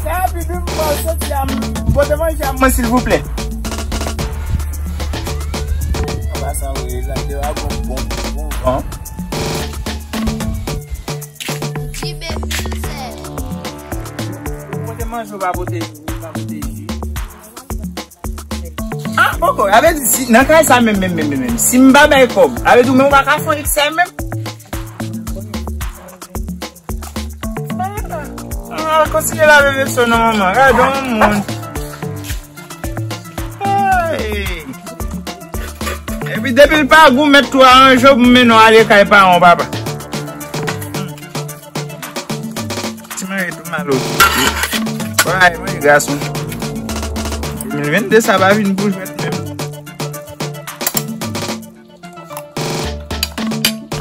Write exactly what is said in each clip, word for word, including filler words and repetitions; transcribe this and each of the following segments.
Sa pipi m pral soti a, m pote manje a mwen, silvouplè. Anba sa, wi, la, de a bon, bon, bon van. Pote manje, ou pa pote, ou pa pote ji. Ah, poko, sa vle di, si, nan kay sa menm, menm, menm, menm, menm, si m pa bay kòb, sa vle di ou menm ou pa ka fè yon eksè menm. Ah, kontinye lave veso non, manman. Gade yon moun. Hey. Epi depi l pa gou, mèt tou aranje w pou mennen w ale kay paran w, papa. Ti mari tou malo. Bay, mwen gason. De mil vennde sa pa vin pou jwèt menm.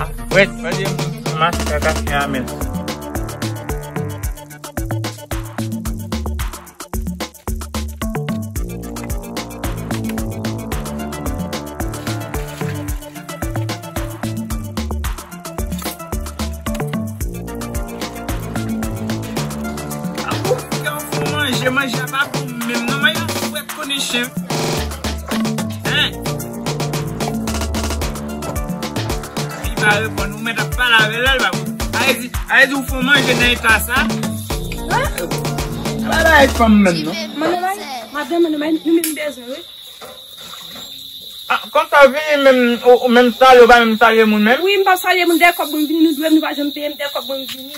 Ap jwèt, pa di m mache kaka fè amèl. Manje, manje a pa pou m menm non, manje a fwèt konnen chen. Hein? Li pa reponn, ou mèt ap pale avè l la, li pa pou. Ayiti, Ayiti, ou fè manje nan eta sa? Hein? Pale avèk fanm menm non. Manman, madanm, manman, nou menm bezwen, wi. Ah, konsa vini menm, ou, ou menm salye, ou pa menm salye moun menm? Wi, m pa salye moun, dèyè kòb mwen vini, nou dwe m, nou pa janm peye m, dèyè kòb mwen vini.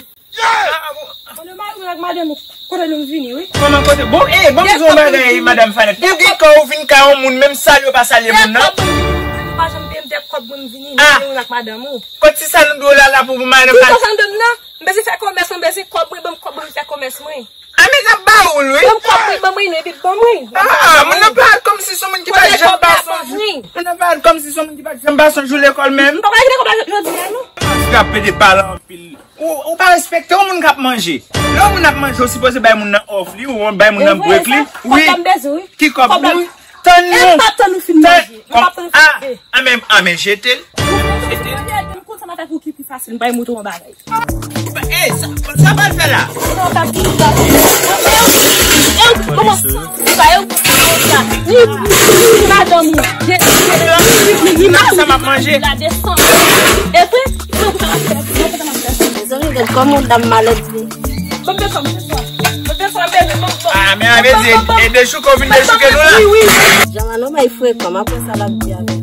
Bon, nou mari mwen ak madanm ou, kote nou vini, wi. Kòman kote? Bon, eh, bon, m di yon bagay, madanm Fanèt. Ou gen kò ou vin kay yon moun, menm salye ou pa salye moun nan. Dèyè kòb mwen vini, nou pa janm peye m, dèyè kòb mwen vini, nou mari mwen ak madanm ou. Kot ti sa nou dwe la, la pou, pou madanm Fanèt? Tout sa nou dwe m nan, m bezwen fè komès, m bezwen kòb mwen, ban m kòb mwen, fè komès mwen. Ah, men n ap ba ou l, wi. Ban m kòb mwen, ban mwen, epi ban mwen. Ah, moun nan parèt kòmsi se yon moun ki pa janm pase yon jou. Moun nan parèt kòmsi se yon moun ki pa janm pase yon jou lekòl menm. M pa wè ki lekòl jodi a, non. Ki ap pede pale anpil. Ou, ou pa respekte yon moun k ap manje. Lè yon moun ap manje, ou sipoze bay moun nan òf li, ou bay moun nan brek li. Wi. Ki kòb ou? Tann nou. M p ap tann nou fin manje. M p ap tann nou fin manje. Ah, men, ah, men jete l. Jete l. M konn sa m ap fè pou ki pi fasil, m bay mouton an bagay. Eh, sa, sa pral fè la? Kòman sa? Ni, ni, ni madanm ou. Ni, ni, ni, ni madanm ou. Sa m ap manje. La desann. E vre? Mezanmi, gad kòman dam malèt li. Bon, bon, bon, bon, bon, bon, bon. Ah, men a vle di, e dechouke w vin dechouke nou la. Wi, wi. Jan Manon bay frekan, m ap wè sa l ap di avèk.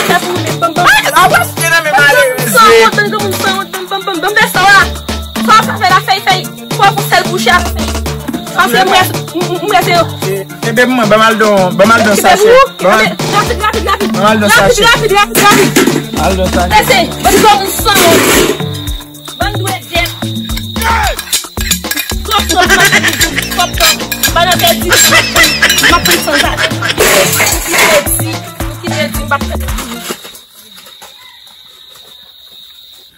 Bon, bon, bon, bon. Ah, la w ap fè nan men malerez li. Bon, bon, bon, bon, bon, bon, bon, bon, sa w ap fè la, fèy, fèy. Fò pou sèl bouche a, fèy. Sa w ap fè, m rete, m, m, m rete. E, e, bebe mwen, ban m al don, ban m al don sachè. Rapid, rapid, rapid, rapid. Ban m al don sachè. Rapid, rapid, rapid, rapid. Al don sachè. Prese, ban m don moun san. Bann dwe dèt. Twòp, twòp, twòp, twòp, twòp. Bann an pèdi. M ap pran san zafè. Ou ki te di, ou ki te di, m p ap fè.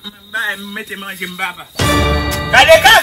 M ba, m mete manje m papa. Gade ka